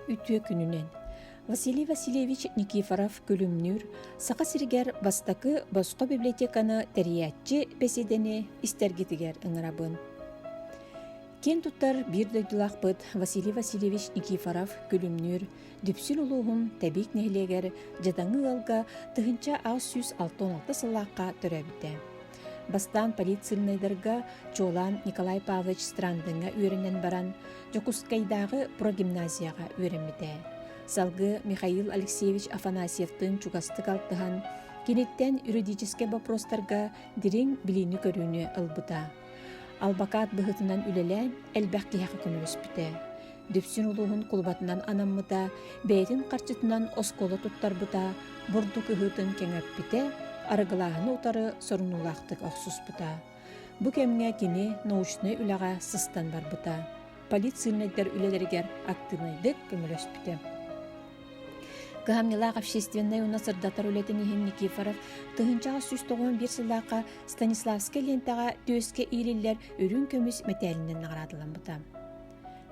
Үтүө күнүнэн! Василий Васильевич Никифоров Күлүмнүүр Саха сиригэр бастакы босхо библиотеканы тэрийээччи бэсиэдэни истэргитигэр ыҥырабын. Киэн туттар биир дойдулаахпыт Василий Васильевич Никифоров Күлүмнүүр Дүпсүн улууһун Тэбиик нэһилиэгэр дьадаҥы ыалга 1866 сыллаахха төрөөбүтэ. Бастаан политсыльнайдарга чуолаан Николай Павлович Страндыҥҥа үөрэнэн баран, Дьокуускайдааҕы прогимназияҕа үөрэммитэ. Салгыы Михаил Алексеевич Афанасьевтыын чугастык алтыһан, киниттэн юридическай боппуруостарга дириҥ билиини-көрүүнү ылбыта. Албакаат быһыытынан үлэлээн, элбэх киһиэхэ көмөлөспүтэ. Дүпсүн улууһун кулубатынан анаммыта, бэйэтин харчытынан оскуола туттарбыта, бурдук ыһыытын кэҥэппитэ, арыгылааһыны утары сорунуулаахтык охсуспута. Бу кэмҥэ кини научнай үлэҕэ сыстан барбыта, политсыыльнайдар үлэлэригэр актыыбынайдык көмөлөспүтэ. Кыһамньылаах общественнай уонна сырдатар үлэтин иһин Никифоров 1891 сыллаахха Станиславскай лиэнтэҕэ түөскэ иилиллэр үрүҥ көмүс мэтээлинэн наҕараадаламмыта.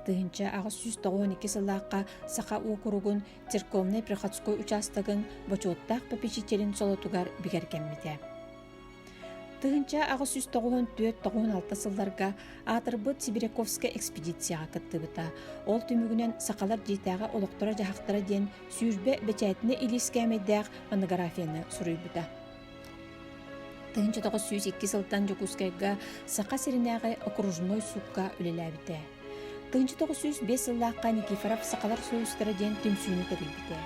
1892 сыллаахха Саха уокуругун церковнай-приходской учаастагын бочуоттаах попечителин солотугар бигэргэммитэ. 1894-96 сылларга аатырбыт Сибиряковскай экспедицияҕа кыттыбыта. Ол түмүгүнэн сахалар дьиэтээҕи олохторо-дьаһахтара диэн 20 бэчээтинэ илиис кээмэйдээх монографияны суруйбута. 1902 сылтан Дьокуускайга Саха сиринээҕи окружной суукка үлэлээбитэ. 1905 сыллаахха Никифоров Сахалар союзтара диэн түмсүүнү тэрийбитэ.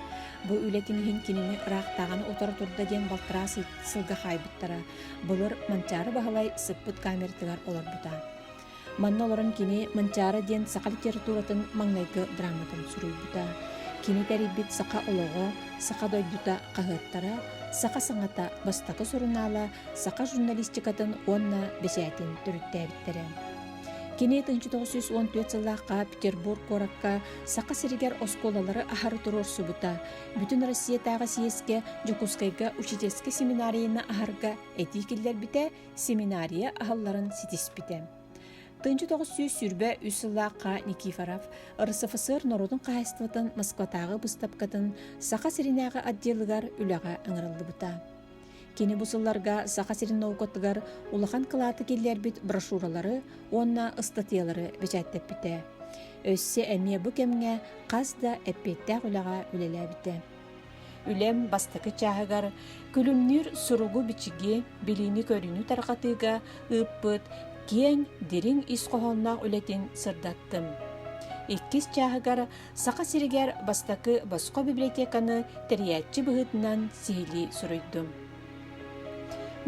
Бу үлэтин иһин кинини ыраахтааҕыны утары турда диэн балтараа сылга хаайбыттара. Былыр Манчаары Баһылай сыппыт камератыгар олорбута. Манна олорон кини Манчаары диэн саха литературатын маҥнайгы драматын суруйбута. Кини тэрийбит Саха олоҕо, Саха дойдута хаһыаттара, Саха саҥата бастакы сурунаала саха журналистикатын уонна бэчээтин төрүттээбиттэрэ. Кини 1914 сыллаахха Петербург куоракка Саха сиригэр оскуолалары аһары туруорсубута, Бүтүн Россиятааҕы съезкэ Дьокуускайга учительскай семинарияны аһарга этии киллэрбитэ, семинария аһылларын ситиспитэ. 1923 сыллаахха Никифоров РСФСР норуотун хаһаайыстыбатын Москватааҕы быыстапкатын Саха сиринээҕи отделыгар үлэҕэ ыҥырыллыбыта. Кини бу сылларга Саха сирин наукатыгар улахан кылааты киллэрбит брошюралары уонна ыстатыйалары бэчээттэппитэ. Өссө эмиэ бу кэмҥэ хас да эппиэттээх үлэҕэ үлэлээбитэ. Үлэм бастакы чааһыгар күлүмнүүр суругу-бичиги, билиини-көрүүнү тарҕатыыга ыыппыт киэҥ, дириҥ ис хоһоонноох үлэтин сырдаттым. Иккис чааһыгар Саха сиригэр бастакы босхо библиотеканы тэрийээччи быһыытынан сиһилии суруйдум.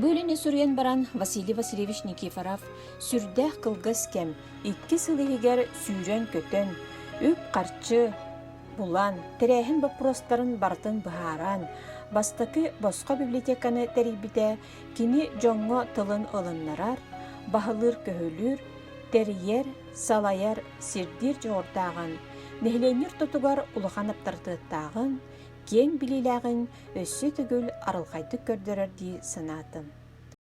Бу үлэни суруйан баран Василий Васильевич Никифоров сүрдээх кылгас кэм, икки сыл иһигэр сүүрэн-көтөн, үп-харчы булан, тэрээһин боппуруостарын барытын быһааран, бастакы босхо библиотеканы тэрийбитэ кини дьоҥҥо тылын ылыннарар, баһылыыр-көһүлүүр, тэрийэр, салайар, сирдиир дьоҕурдааҕын, нэһилиэнньэ ортотугар улахан аптарытыаттааҕын, киэҥ билиилээҕин өссө төгүл арылхайдык көрдөрөр дии санаатым.